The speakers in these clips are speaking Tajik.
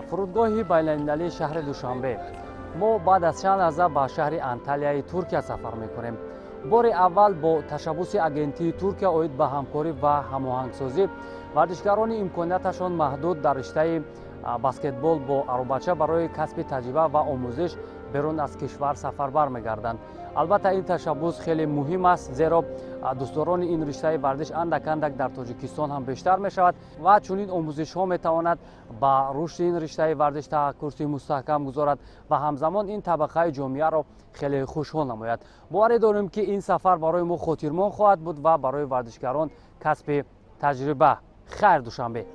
Фурудгоҳи байналмилалии шаҳри Душанбе. Мо баъд аз чанд лаҳза ба шаҳри Анталияи Туркия сафар мекунем. Бори аввал бо ташаббуси Агентии Туркия оид ба ҳамкорӣ ва ҳамоҳангсозӣ варзишгарони имконияташон маҳдуд дар риштаи баскетбол бо аробача барои касби таҷриба ва омӯзиш берун аз кишвар сафарбар мегарданд. Албатта, ин ташаббус хеле муҳим аст, зеро дӯстдорони ин риштаи варзиш андак андак дар Тоҷикистон ҳам бештар мешавад ва чунин омӯзишҳо метавонад ба рушди ин риштаи варзиш курсии мустаҳкам гузорад ва ҳамзамон ин табақаи ҷомеаро хеле хушҳол намояд. Боварӣ дорем, ки ин сафар барои мо хотирмон хоҳад буд ва барои варзишгарон касби таҷриба. Хайр, Душанбе.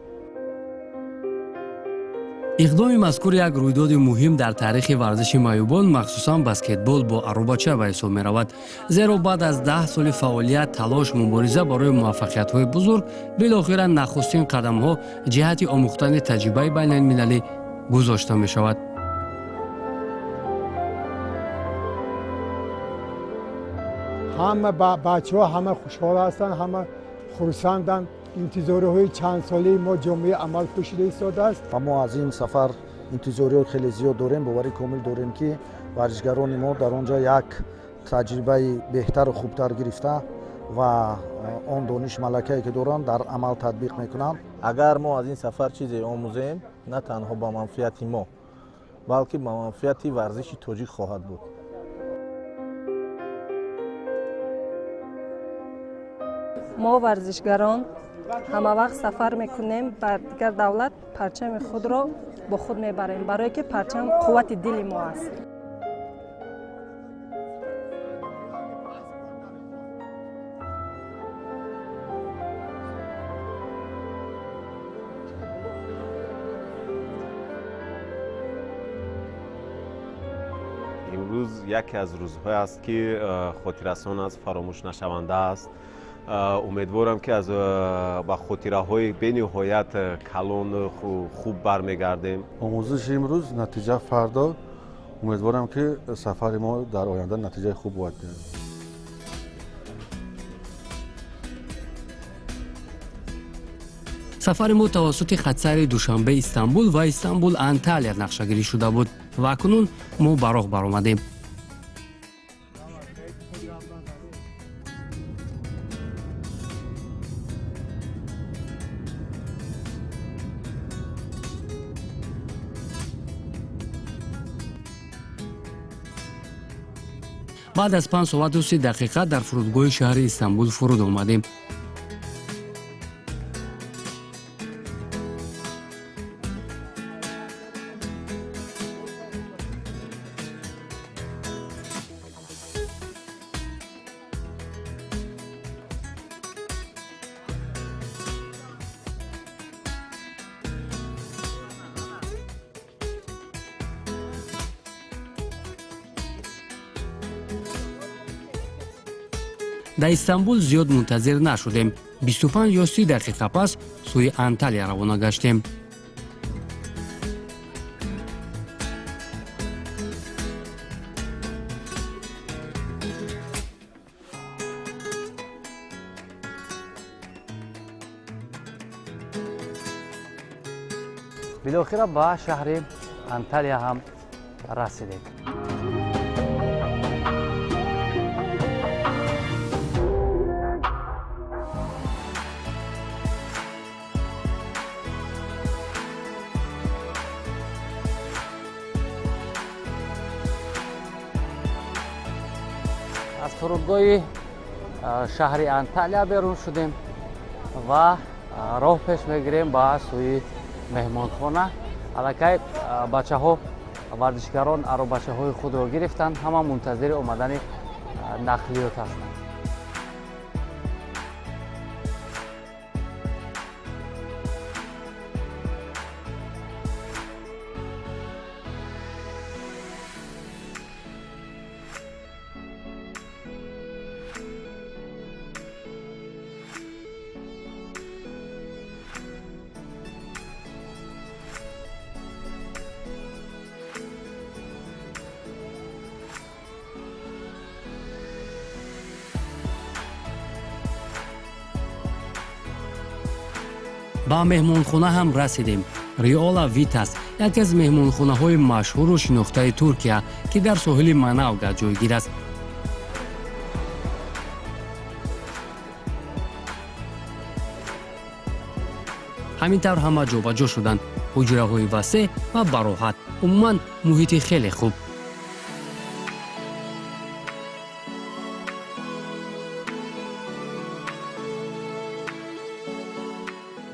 Иқдоми мазкур як рӯйдоди муҳим дар таърихи варзиши маъюбон, махсусан баскетбол бо аробача, ба ҳисоб меравад, зеро баъд аз 10 соли фаъолият, талош, мубориза барои муваффақиятҳои бузург билохира нахустин қадамҳо ҷиҳати омӯхтани таҷрибаи байналмилалӣ гузошта мешавад. Ҳама бачаҳо ҳама хушҳол ҳастанд, ҳама хурсанданд. Интизориҳои чандсолаи мо ҷомаи амал пӯшида истодааст. Ва мо аз ин сафар интизориҳои хеле зиёд дорем. Боварӣ комил дорем, ки варзишгарони мо дар он ҷо як таҷрибаи беҳтару хубтар гирифта ва он дониш, малакае ки доранд, дар амал татбиқ мекунанд. Агар мо аз ин сафар чизе омӯзем, на танҳо ба манфиати мо, балки ба манфиати варзиши тоҷик хоҳад буд. Мо варзишгарон ҳамавақт сафар мекунем ба дигар давлат, парчами худро бо худ мебарем, барое ки парчам қуввати дили мо аст. Имрӯз яке аз рӯзҳое аст, ки хотиррасон аст, фаромӯшнашаванда аст. Умедворам, ки аз ба хотираҳои бениҳоят калон хуб бармегардем. Омӯзиши имрӯз, натиҷа фардо. Умедворам, ки сафари мо дар оянда натиҷаи хуб бояд диҳад. Сафари мо тавассути хатсайри Душанбе Истанбул ва Истанбул Анталия нақшагирӣ шуда буд ва акнун мо ба роҳ баромадем. Баъд аз 5 соату 30 дақиқа дар фурудгоҳи шаҳри Истанбул фуруд омадем. Дар Истанбул зиёд мунтазир нашудем, 25 ё 30 дақиқа пас сӯи Анталия равона гаштем. Билохира ба шаҳри Анталия ҳам расидем. Аз фурудгоҳи шаҳри Анталия берун шудем ва роҳ пеш мегирем ба сӯи меҳмонхона. Аллакай бачаҳо, варзишгарон аробачаҳои худро гирифтанд, ҳама мунтазири омадани нақлиёт ҳастанд. Ба меҳмонхона ҳам расидем. Риола Витас яке аз меҳмонхонаҳои машҳуру шинохтаи Туркия, ки дар соҳили Манавга ҷойгир аст. Ҳамин тавр ҳама ҷобаҷо шуданд. Ҳуҷраҳои васеъ ва бароҳат, умуман муҳити хеле хуб.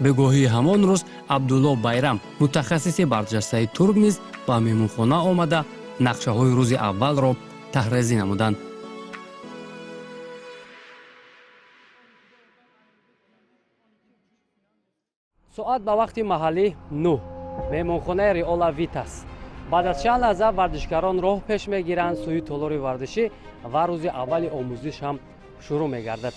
Бегоҳии ҳамон рӯз Абдулло Байрам, мутахассиси барҷастаи турк, низ ба меҳмонхона омада, нақшаҳои рӯзи аввалро таҳрезӣ намуданд. Соат ба вақти маҳаллӣ 9, меҳмонхонаи Риола Витас. Баъд аз чанд лаҳза варзишгарон роҳ пеш мегиранд сӯи толори варзишӣ ва рӯзи аввали омӯзиш ҳам шурӯъ мегардад.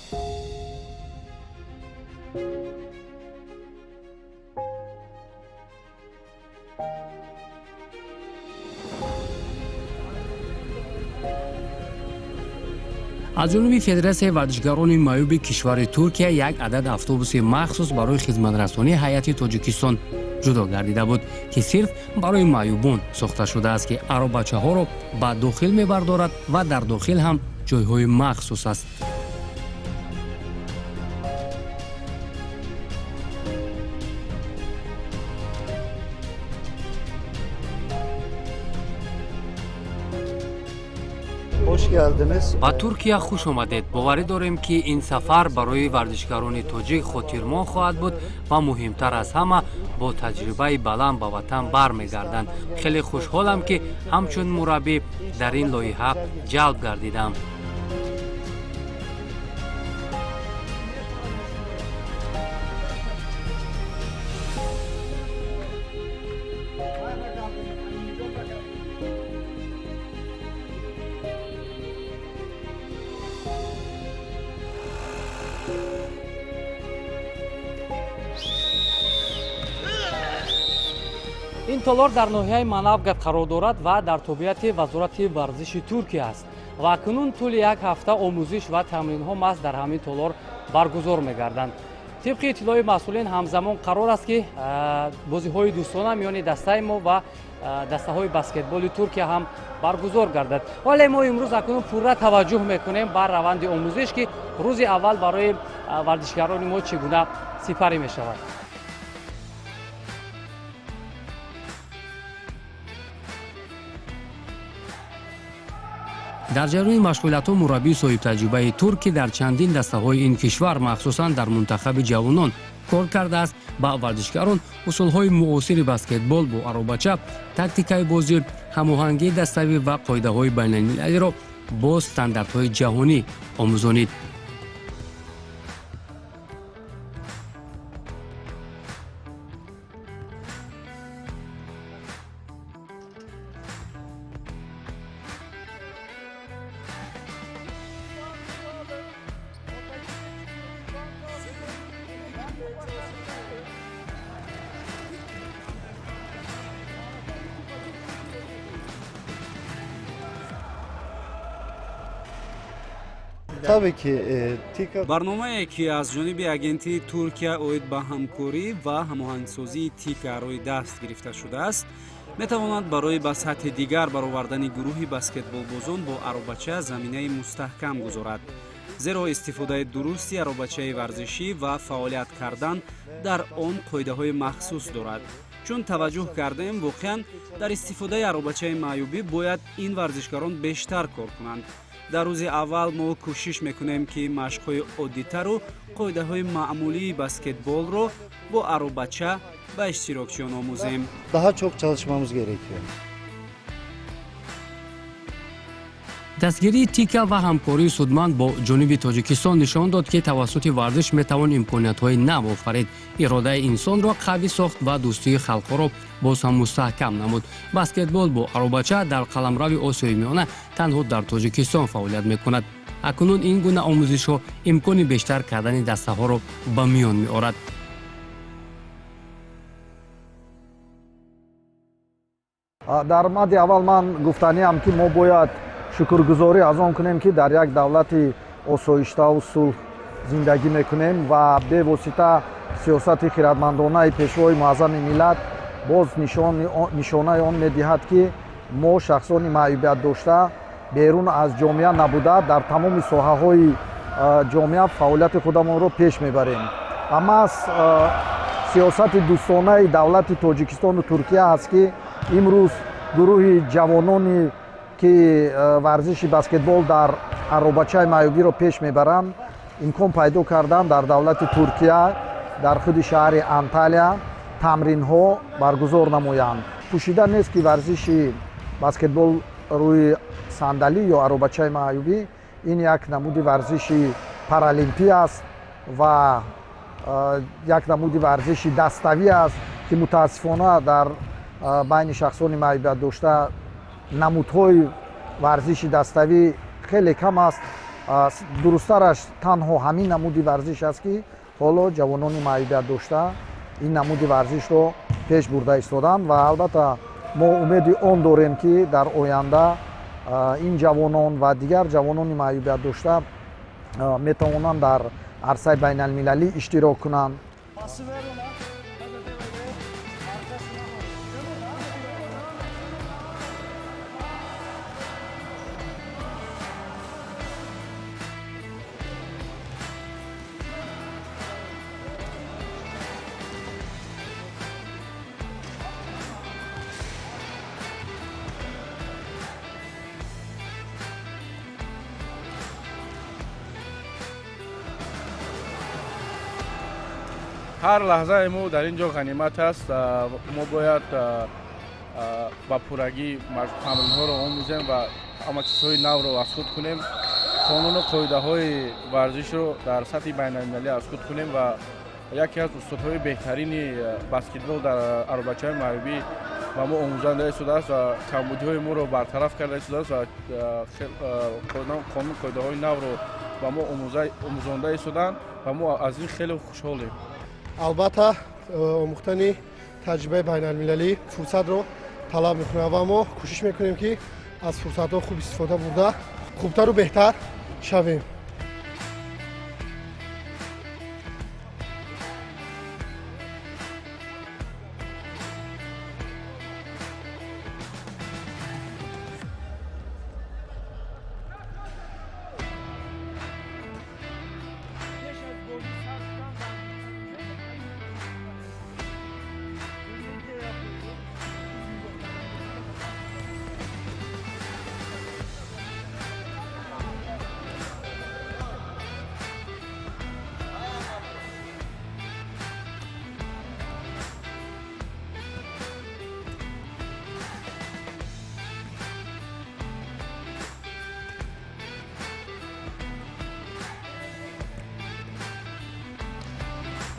Аз ҷониби Федератсияи варзишгарони маъюби кишвари Туркия як адад автобуси махсус барои хизматрасонии ҳайати Тоҷикистон ҷудо гардида буд, ки сирф барои маъюбон сохта шудааст, ки аробачаҳоро ба дохил мебардорад ва дар дохил ҳам ҷойҳои махсус аст. Ба Туркия хуш омадед. Боварӣ дорем, ки ин сафар барои варзишгарони тоҷик хотирмон хоҳад буд ва муҳимтар аз ҳама, бо таҷрибаи баланд ба ватан бармегарданд. Хеле хушҳолам, ки ҳамчун мураббӣ дар ин лоиҳа ҷалб гардидам. Ин толор дар ноҳияи Манавгат қарор дорад ва дар тобеияти Вазорати варзиши Туркия аст ва акнун тӯли як ҳафта омӯзиш ва тамринҳо маҳз дар ҳамин толор баргузор мегарданд. Тибқи иттилои масъулин, ҳамзамон қарор аст, ки бозиҳои дӯстона миёни дастаи мо ва дастаҳои баскетболи Туркия ҳам баргузор гардад. Вале мо имрӯз акнун пурра таваҷҷӯҳ мекунем ба раванди омӯзиш, ки рӯзи аввал барои варзишгарони мо чӣ гуна сипарӣ мешавад. Дар ҷараёни машғулиятҳо мураббии соҳибтаҷрибаи турк, ки дар чандин дастаҳои ин кишвар, махсусан дар мунтахаби ҷавонон кор кардааст, ба варзишгарон усулҳои муосири баскетбол бо аробача, тактикаи бозӣ, ҳамоҳангии daставӣ ва қоидаҳои байналмилалиро бо стандартҳои ҷаҳонӣ омӯзонид. Барномае, ки аз ҷониби агентии Туркия оид ба ҳамкорӣ ва ҳамоҳангсозии ТИКА рӯи даст гирифта шудааст, метавонад барои ба сатҳи дигар баровардани гурӯҳи баскетболбозон бо аробача заминаи мустаҳкам гузорад, зеро истифодаи дурусти аробачаи варзишӣ ва фаъолият кардан дар он қоидаҳои махсус дорад. Чун таваҷҷӯҳ кардем, воқеан дар истифодаи аробачаи маъюбӣ бояд ин варзишгарон бештар кор кунанд. Дар рӯзи аввал мо кӯшиш мекунем, ки машқҳои оддитару қоидаҳои маъмулии баскетболро бо аробача ба иштирокчиён омӯзем. Daha çok çalışmamız gerekiyor. Дастгирии ТИКА ва ҳамкории судманд бо ҷониби Тоҷикистон нишон дод, ки тавассути варзиш метавон имкониятҳои нав офарид, иродаи инсонро қавӣ сохт ва дӯстии халқҳоро боз ҳам мустаҳкам намуд. Баскетбол бо аробача дар қаламрави Осиёи Миёна танҳо дар Тоҷикистон фаъолият мекунад. Акнун ин гуна омӯзишҳо имкони бештар кардани дастаҳоро ба миён меорад. Дар мадди аввал ман гуфтаниам, ки мо бояд шукргузорӣ аз он кунем, ки дар як давлати осоиштаву сулҳ зиндагӣ мекунем ва бевосита Сиёсати хиратмандонаи Пешвои Муаззами миллат боз нишонаи он медиҳад, ки мо, шахсони маъюбият дошта, берун аз ҷомеа набуда, дар тамоми соҳаҳои ҷомеа фаъолияти худамонро пеш мебарем. Ва маҳз сиёсати дӯстонаи давлати Тоҷикистону Туркия аст, ки имрӯз гурӯҳи ҷавононе, ки варзиши баскетбол дар аробачаи маъюбиро пеш мебаранд, имкон пайдо карданд дар давлати Туркия, дар худи шаҳри Анталия тамринҳо баргузор намоянд. Пӯшида нест, ки варзиши баскетбол рӯи сандалӣ ё аробачаи маъюбӣ ин як намуди варзиши паралимпӣ аст ва як намуди варзиши даставӣ аст, ки мутаассифона дар байни шахсони маъюбият дошта намудҳои варзиши даставӣ хеле кам аст. Дурусттараш, танҳо ҳамин намуди варзиш аст, ки ҳоло ҷавонони маъюбият дошта ин намуди варзишро пеш бурда истоданд. Ва албатта мо умеди он дорем, ки дар оянда ин ҷавонон ва дигар ҷавонони маъюбият дошта метавонанд дар арсаи байналмилалӣ иштирок кунанд. Ҳар лаҳзаи мо дар ин ҷо ғанимат аст. Мо бояд ба пуррагӣ тамринҳоро омӯзем ва ҳама чизҳои навро аз худ кунем, қонуну қоидаҳои варзишро дар сатҳи байналмилалӣ аз худ кунем. Ва яке аз устодҳои беҳтарини баскетбол дар аробачаи маъюбӣ ба мо омӯзанда истодааст ва камбудиҳои моро бартараф карда истодааст ва қонун қоидаҳои навро ба мо омӯзонда истоданд ва мо аз ин хеле хушҳолем. Албатта, омӯхтани таҷрибаи байналмилалӣ фурсатро талаб мекунад ва мо кӯшиш мекунем, ки аз фурсатҳо хуб истифода бурда, хубтару беҳтар шавем.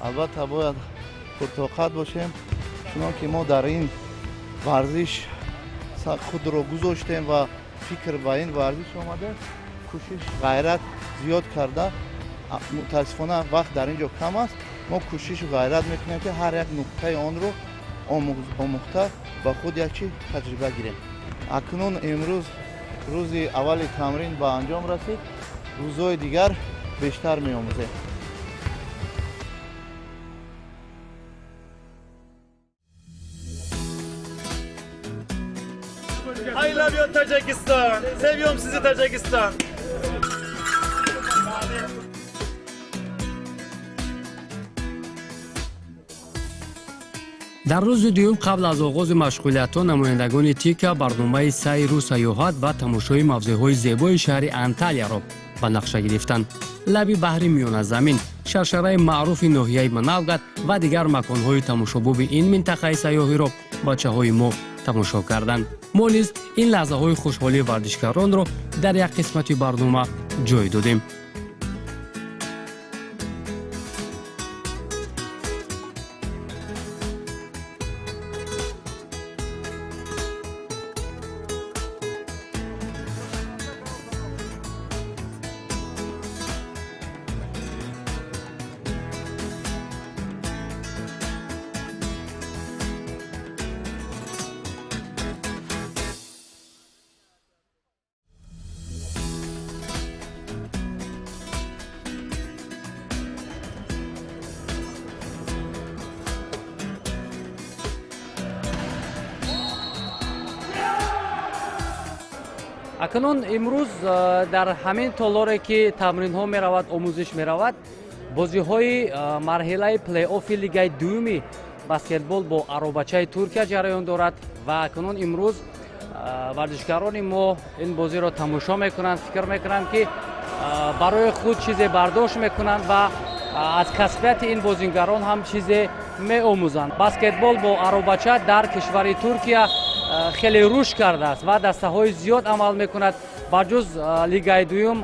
Албатта, бояд пуртоқат бошем, чунон ки мо дар ин варзиш худро гузоштем ва фикр ба ин варзиш омадем, кӯшиш, ғайрат зиёд карда. Мутаассифона, вақт дар ин ҷо кам аст. Мо кӯшишу ғайрат мекунем, ки ҳар як нуқтаи онро омӯхта, ба худ як чи таҷриба гирем. Акнун имрӯз рӯзи аввали тамрин ба анҷом расид, рӯзҳои дигар бештар меомӯзем. I love you, Tacikistan. Seviyorum sizi, Tacikistan. Дар рӯзи дуюм, қабл аз оғози машғулиятҳо, намояндагони ТИКА барномаи сайру сайёҳат ва тамошои мавзеъҳои зебои шаҳри Анталияро ба нақша гирифтанд. Лаби баҳри Миёназамин, шаршараи маъруфи ноҳияи Манавгат ва дигар маконҳои тамошобоби ин минтақаи сайёҳиро бачаҳои мо тамошо карданд. Мо низ ин лаҳзаҳои хушҳолии варзишгаронро дар як қисмати барнома ҷой додем. Акнун имрӯз дар ҳамин толоре, ки тамринҳо меравад, омӯзиш меравад, бозиҳои марҳилаи плей-оффи лигаи дуюми баскетбол бо аробачаи Туркия ҷараён дорад ва акнун имрӯз варзишгарони мо ин бозиро тамошо мекунанд. Фикр мекунам, ки барои худ чизе бардошт мекунанд ва аз касбияти ин бозингарон ҳам чизе меомӯзанд. Баскетбол бо аробача дар кишвари Туркия хеле рушд кардааст ва дастаҳои зиёд амал мекунад. Ба ҷуз лигаи дуюм,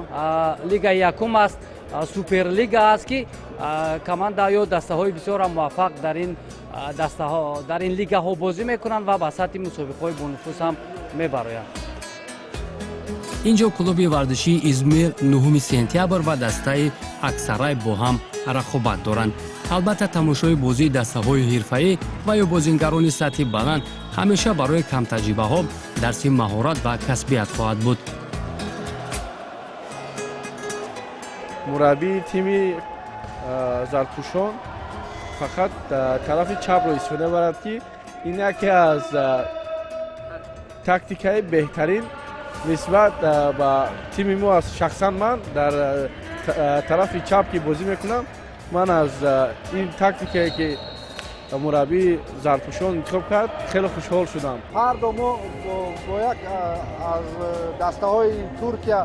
лигаи якум аст, суперлига аст, ки команда ё дастаҳои бисёрам муваффақ дар ин дастаҳо, дар ин лигаҳо бозӣ мекунанд ва ба сатҳи мусобиқаҳои бонуфуз ҳам мебароянд. Ин ҷо клуби варзишии Измир 9 сентябр ва дастаи Аксарай бо ҳам рақобат доранд. Албатта, тамошои бозии дастаҳои ҳирфаӣ ва ё бозингарони сатҳи баланд ҳамеша барои камтаҷрибаҳо дарси маҳорат ва касбият хоҳад буд. Мураббии тими зарпӯшон фақат тарафи чапро истифода мебарад, ки ин яке аз тактикаи беҳтарин нисбат ба тими мо аст. Шахсан ман дар тарафи чап ки бозӣ мекунам, ман аз ин тактикае, ки мураббии зарпӯшон интихоб кард, хеле хушҳол шудам. Фардо мо бо як аз дастаҳои Туркия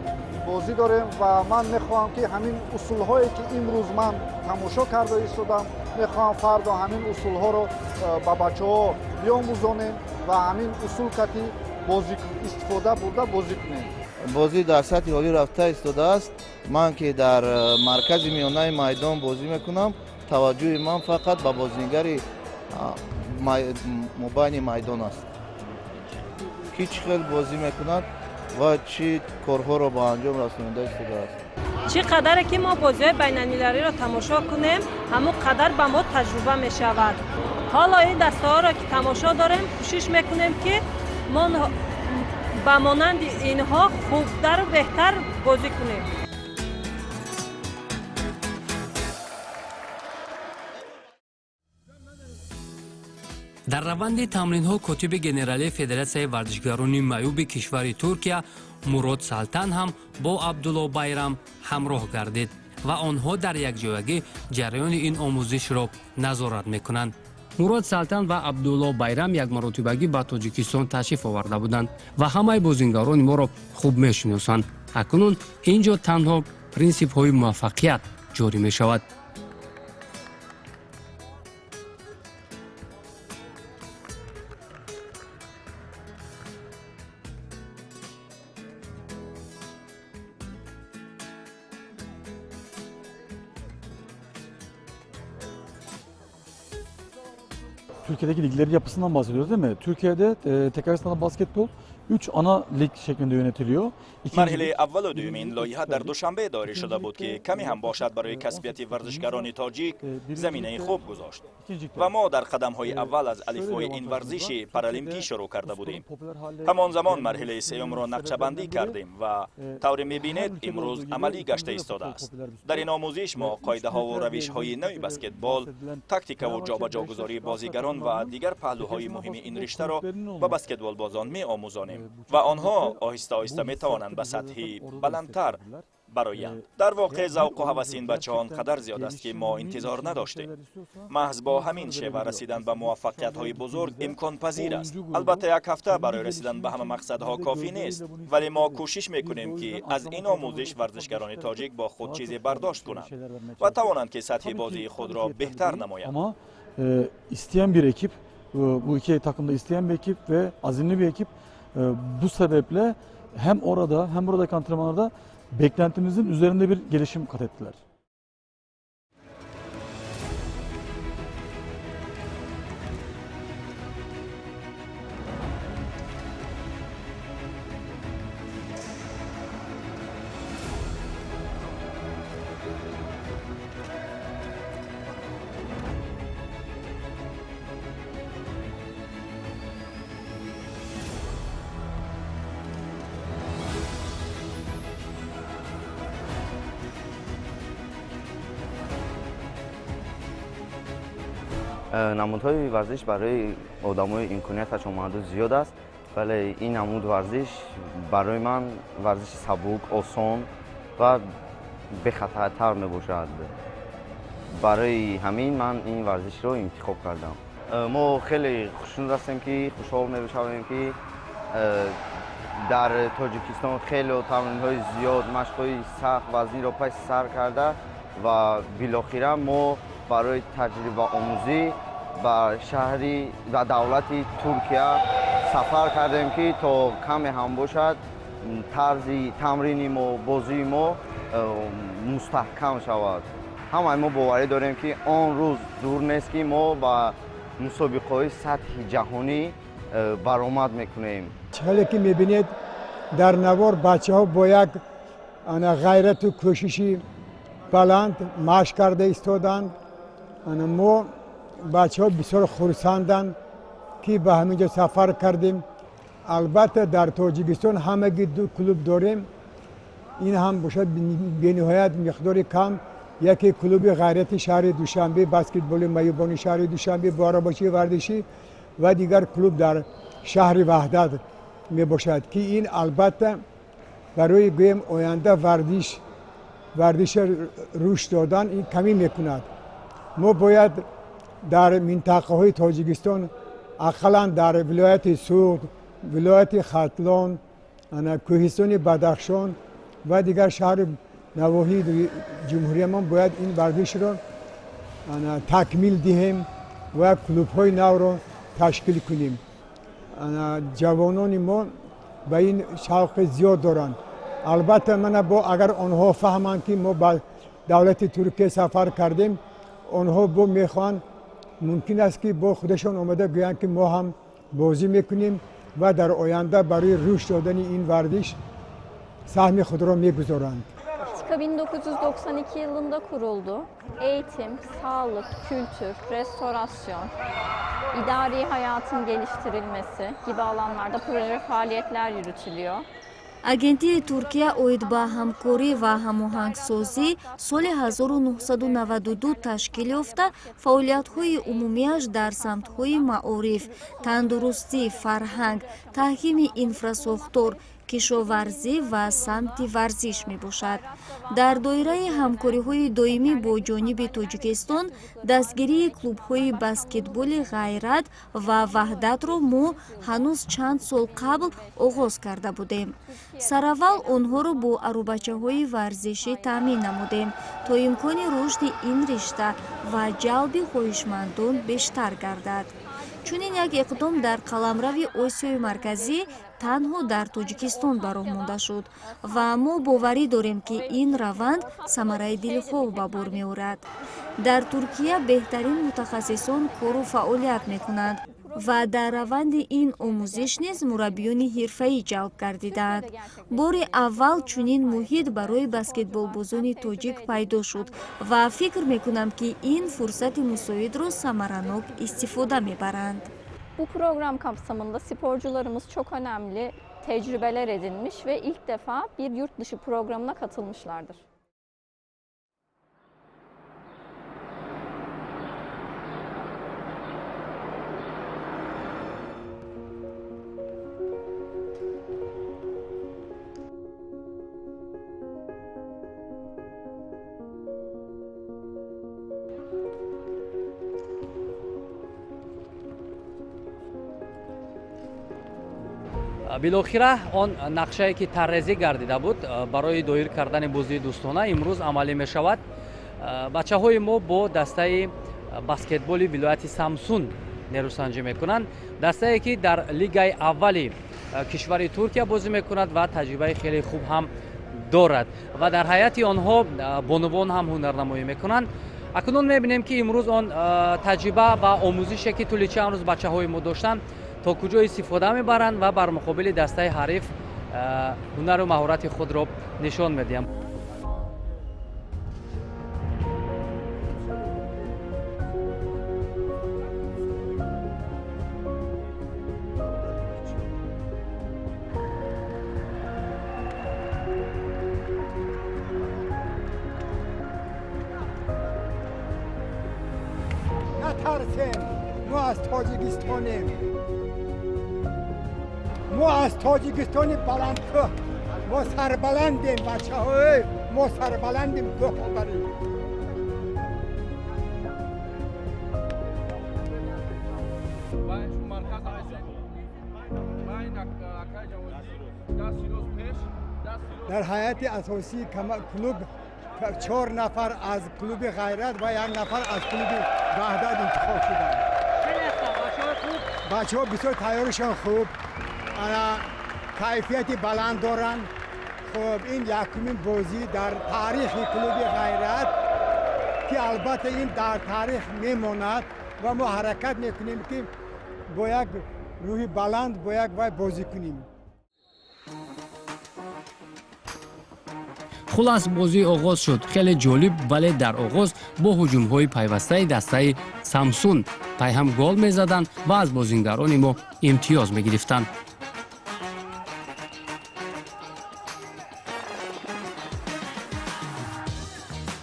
бозӣ дорем ва ман мехоҳам, ки ҳамин усулҳое, ки имрӯз ман тамошо карда истодам, мехоҳам фардо ҳамин усулҳоро ба бачаҳо биомӯзонем ва ҳамин усул кати бозӣ истифода бурда бозӣ кунем. Бозӣ дар сатҳи олӣ рафта истодааст. Ман ки дар маркази миёнаи майдон бозӣ мекунам, таваҷҷӯҳи ман фақат ба бозингари мобайни майдон аст, ки чӣ хел бозӣ мекунад ва чӣ корҳоро ба анҷом расонида истодааст. Чӣ қадаре ки мо бозиҳои байналмилалиро тамошо кунем, ҳамон қадар ба мо таҷриба мешавад. Ҳоло ин дастаҳоро ки тамошо дорем, кӯшиш мекунем, ки мо ба монанди инҳо хубтару беҳтар бозӣ кунем. Дар раванди тамринҳо котиби генералии Федератсияи варзишгарони маъюби кишвари Туркия Мурод Салтан ҳам бо Абдулло Байрам ҳамроҳ гардид ва онҳо дар якҷоягӣ ҷараёни ин омӯзишро назорат мекунанд. Мурод Салтан ва Абдулло Байрам якмаротибагӣ ба Тоҷикистон ташриф оварда буданд ва ҳамаи бозингарони моро хуб мешиносанд. Акнун ин ҷо танҳо принсипҳои муваффақият ҷорӣ мешавад. Türkiye'deki liglerin yapısından bahsediyoruz, değil mi? Türkiye'de tekerlekli basketbol 3 ana lig şeklinde yönetiliyor. مرحله اول و دوم این لایحه در دوشنبه دایر شده بود که کمی هم باشد برای کسبیت ورزشگران تاجیک زمینه خوب گذاشت و ما در قدم های اول از الفبای این ورزش پارالمپی شروع کرده بودیم. همان زمان مرحله سوم را نقشه بندی کردیم و طور میبینید امروز عملی گشته ایستاده است. در این آموزش ما قاعده ها و روش های نوی بسکتبال، تاکتیک و جابجاگذاری بازیگران و دیگر پهلوهای مهم این رشته را به بسکتبال بازان می آموزانیم و آنها آهسته آهسته می توانند به سطحی بلندتر برآیند. در واقع ذوق و هوس این بچه ها آنقدر زیاد است که ما انتظار نداشتیم. محض با همین شیوه رسیدن به موفقیت های بزرگ امکان پذیر است. البته یک هفته برای رسیدن به همه مقصدها کافی نیست، ولی ما کوشش میکنیم که از این آموزش ورزشگران تاجیک با خود چیزی برداشت کنند و توانند که سطح بازی خود را بهتر نمایند. Ama isteyen bir ekip, bu iki takımda isteyen bir ekip ve azimli bir ekip. Bu sebeple hem orada hem buradaki antrenmanlarda beklentimizin üzerinde bir gelişim kat ettiler. Намудҳои варзиш барои одамои имконияташон маҳдуд зиёд аст. Вале ин намуд варзиш барои ман варзиши сабук, осон ва бехатартар мебошад. Барои ҳамин ман ин варзишро интихоб кардам. Мо хеле хушнуд ҳастем, ки хушҳол мешавем, ки дар Тоҷикистон хеле тамринҳои зиёд, машқҳои сахт, вазнинро паси сар карда ва билохира мо барои таҷрибаомӯзӣ ба шаҳри ба давлати Туркия сафар кардем, ки то каме ҳам бошад, тарзи тамрини мо, бозии мо мустаҳкам шавад. Ҳамаи мо боварӣ дорем, ки он рӯз дур нест, ки мо ба мусобиқаҳои сатҳи ҷаҳонӣ баромад мекунем. Чӣ ки мебинед, дар навор бачаҳо бо як ғайрату кӯшиши баланд машқ карда истоданд. Мо бачаҳо бисёр хурсанданд, ки ба ҳамин ҷо сафар кардем. Албатта, дар Тоҷикистон ҳамагӣ ду клуб дорем. Ин ҳам бошад бениҳоят миқдори кам. Яке клуби Ғайрати шаҳри Душанбе, баскетболи маъюбони шаҳри Душанбе бо арабачаи варзишӣ, ва дигар клуб дар шаҳри Ваҳдат мебошад, ки ин албатта барои, гӯем, оянда варзиша рушд додан ин камӣ мекунад. Мо бояд дар минтақаҳои Тоҷикистон, ақаллан дар вилояти Суғд, вилояти Хатлон, кӯҳистони Бадахшон ва дигар шаҳри навоҳии ҷумҳуриямон бояд ин варзишро такмил диҳем ва клубҳои навро ташкил кунем. Ҷавонони мо ба ин шавқи зиёд доранд. Албатта, мана бо агар онҳо фаҳманд, ки мо ба давлати Туркия сафар кардем, онҳо бо мехоҳанд, мумкин аст, ки бо худашон омада гӯянд, ки мо ҳам бозӣ мекунем ва дар оянда барои рушд додани ин варзиш саҳми худро мегузоранд. TİKA 1992 yılında kuruldu. Eğitim, sağlık, kültür, restorasyon, idari hayatın geliştirilmesi gibi alanlarda proje faaliyetler yürütülüyor. Агентии Туркия оид ба ҳамкорӣ ва ҳамоҳангсозӣ соли 1992 ташкил ёфта, фаъолиятҳои умумиаш дар самтҳои маориф, тандурустӣ, фарҳанг, таҳкими инфрасохтор, кишоварзӣ ва самти варзиш мебошад. Дар доираи ҳамкориҳои доимӣ бо ҷониби Тоҷикистон дастгирии клубҳои баскетболи Ғайрат ва Ваҳдатро мо ҳанӯз чанд сол қабл оғоз карда будем. Сараввал онҳоро бо аробачаҳои варзишӣ таъмин намудем, то имкони рушди ин ришта ва ҷалби хоҳишмандон бештар гардад. Чунин як иқдом дар қаламрави Осиёи Марказӣ танҳо дар Тоҷикистон ба роҳ монда шуд ва мо боварӣ дорем, ки ин раванд самараи дилхоҳ ба бор меорад. Дар Туркия беҳтарин мутахассисон кору фаъолият мекунанд ва дар раванди ин омӯзиш низ мураббиёни ҳирфаӣ ҷалб гардидаанд. Бори аввал чунин муҳит барои баскетболбозони тоҷик пайдо шуд ва фикр мекунам, ки ин фурсати мусоидро самаранок истифода мебаранд. Bu program kapsamında sporcularımız çok önemli tecrübeler edinmiş ve ilk defa bir yurt dışı programına katılmışlardır. Билохира он нақшае, ки таррезӣ гардида буд барои доир кардани бозии дӯстона, имрӯз амалӣ мешавад. Бачаҳои мо бо дастаи баскетболи вилояти Самсун нерӯсанҷӣ мекунанд, дастае, ки дар лигаи аввали кишвари Туркия бозӣ мекунад ва таҷрибаи хеле хуб ҳам дорад ва дар ҳайати онҳо бонувон ҳам ҳунарнамоӣ мекунанд. Акнун мебинем, ки имрӯз он таҷриба ва омӯзише, ки тӯли чанд рӯз бачаҳои мо доштанд, то куҷо истифода мебаранд ва бар муқобили дастаи ҳариф ҳунару маҳорати худро нишон медиҳанд. Натарсем, мо аз Тоҷикистонем. Мо аз Тоҷикистони баландкӯҳ, мо сарбаландем, бачаҳо, мо сарбаландем, кӯҳҳо барем. Дар ҳайати асосии клуб чор нафар аз клуби Ғайрат ва як нафар аз клуби Ваҳдат интихоб шуданд. Бачаҳо бисёр тайёришон хуб, кайфияти баланд доранд. Хуб, ин якумин бозӣ дар таърихи клуби Ғайрат, ки албатта ин дар таърих мемонад ва мо ҳаракат мекунем, ки бо як рӯҳи баланд бо як вай бозӣ кунем. Хулас, бозӣ оғоз шуд. Хеле ҷолиб, вале дар оғоз бо ҳуҷумҳои пайвастаи дастаи Самсун пайҳам гол мезаданд ва аз бозингарони мо имтиёз мегирифтанд.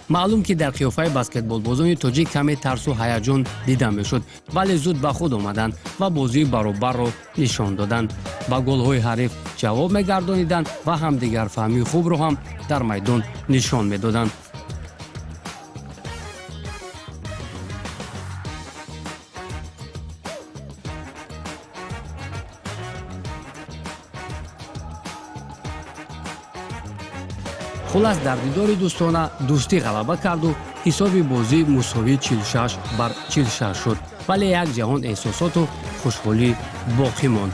Маълум, ки дар қиёфаи баскетболбозони тоҷик каме тарсу ҳаяҷон дида мешуд, вале зуд ба худ омаданд ва бозии баробарро нишон доданд, ба голҳои ҳариф ҷавоб мегардониданд ва ҳамдигарфаҳмии хубро ҳам дар майдон нишон медоданд. Хулас, дар дидори дӯстона дӯстӣ ғалаба карду ҳисоби бозӣ мусовии 46 бар 46 шуд, вале як ҷаҳон эҳсосоту хушҳолӣ боқӣ монд.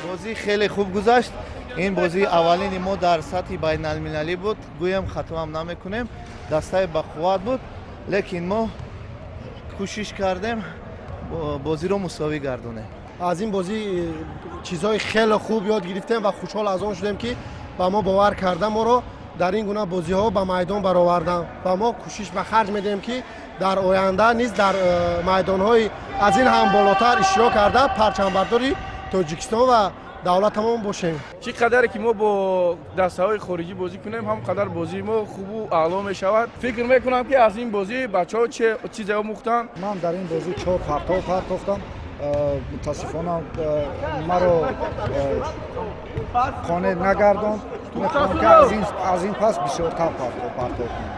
Бозӣ хеле хуб гузашт. Ин бозии аввалини мо дар сатҳи байналмилалӣ буд, гӯям хатоам намекунем. Дастаи бақувват буд, лекин мо кӯшиш кардем бозиро мусовӣ гардонем. Аз ин бозӣ чизҳои хеле хуб ёд гирифтем ва хушҳол аз он шудем, ки ба мо бовар карда моро дар ин гуна бозиҳо ба майдон бароварданд, ва мо кӯшиш ба харҷ медиҳем, ки дар оянда низ дар майдонҳои аз ин ҳам болотар иштирок карда, парчамбардори Тоҷикистон ва давлатамон бошем. Чӣ қадаре ки мо бо дастаҳои хориҷӣ бозӣ кунем, ҳам қадар бозии мо хубу аъло мешавад. Фикр мекунам, ки аз ин бозӣ бачаҳо чизе омӯхтанд. Ман дар ин бозӣ чор партов партофтам. Мутаассифона, маро қонеъ нагардонд. Мехоҳам, ки аз ин пас бисёртар партов кунам.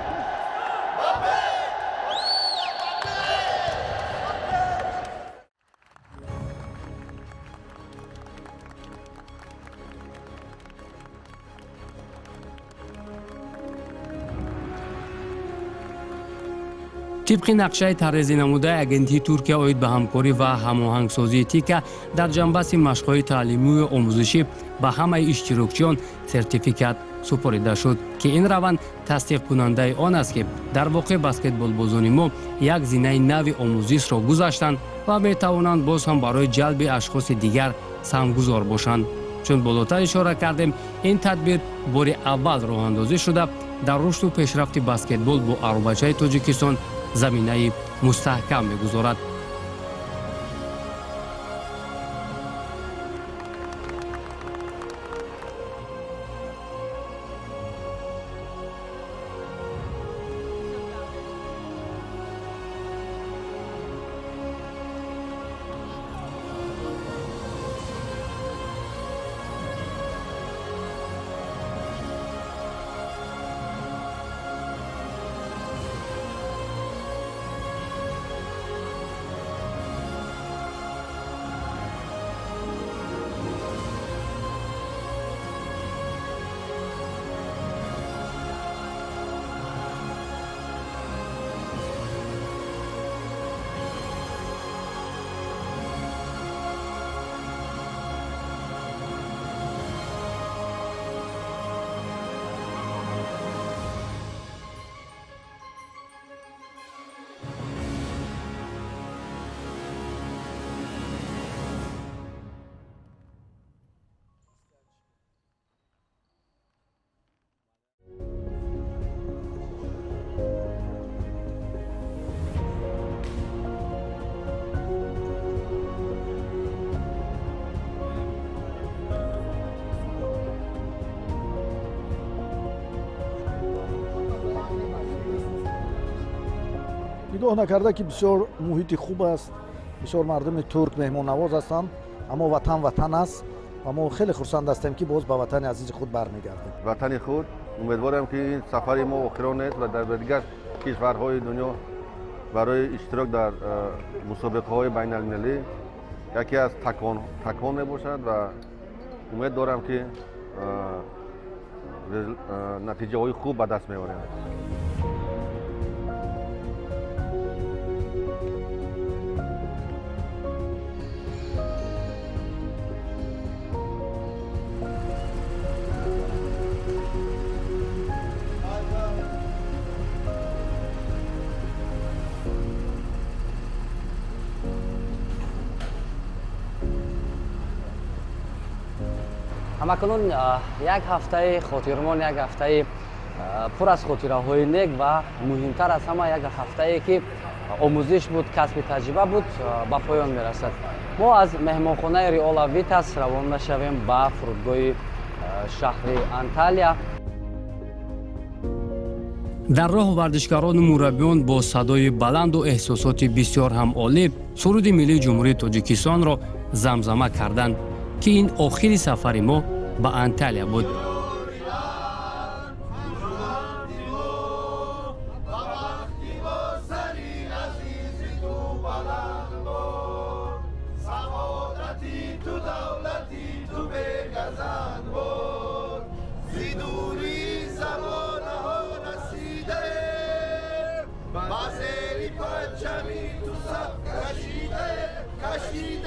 Тибқи нақшаи тарҳрезинамудаи агентии Туркия оид ба ҳамкорӣ ва ҳамоҳангсозии ТИКА, дар ҷанбасти машқҳои таълимию омӯзишӣ ба ҳамаи иштирокчиён сертификат супорида шуд, ки ин раванд тасдиқкунандаи он аст, ки дар воқеъ баскетболбозони мо як зинаи нави омӯзишро гузаштанд ва метавонанд боз ҳам барои ҷалби ашхоси дигар саҳмгузор бошанд. Чун болотар ишора кардем, ин тадбир бори аввал роҳандозӣ шуда, дар рушду пешрафти баскетбол бо аробачаи Тоҷикистон заминаи мустаҳкам мегузорад. Нигоҳ накарда, ки бисёр муҳити хуб аст, бисёр мардуми турк меҳмоннавоз ҳастанд, аммо ватан ватан аст ва мо хеле хурсанд ҳастем, ки боз ба ватани азизи худ бармегардем. Ватани худ. Умедворам, ки ин сафари мо охирон нест ва дар дигар кишварҳои дунё барои иштирок дар мусобиқаҳои байналмилалӣ яке аз такон мебошад ва умед дорам, ки натиҷаҳои хуб ба даст меорем. Ҳамакунун як ҳафтаи хотирмон, як ҳафтаи пур аз хотираҳои нек ва муҳимтар аз ҳама, як ҳафтае, ки омӯзиш буд, касби таҷриба буд, ба поён мерасад. Мо аз меҳмонхонаи Риола Витас равон мешавем ба фурудгоҳи шаҳри Анталия. Дар роҳ варзишгарону мураббиён бо садои баланду эҳсосоти бисёр ҳам олӣ суруди миллии Ҷумҳурии Тоҷикистонро замзама карданд, ки ин охири сафари мо ба Анталия буд. Кашида.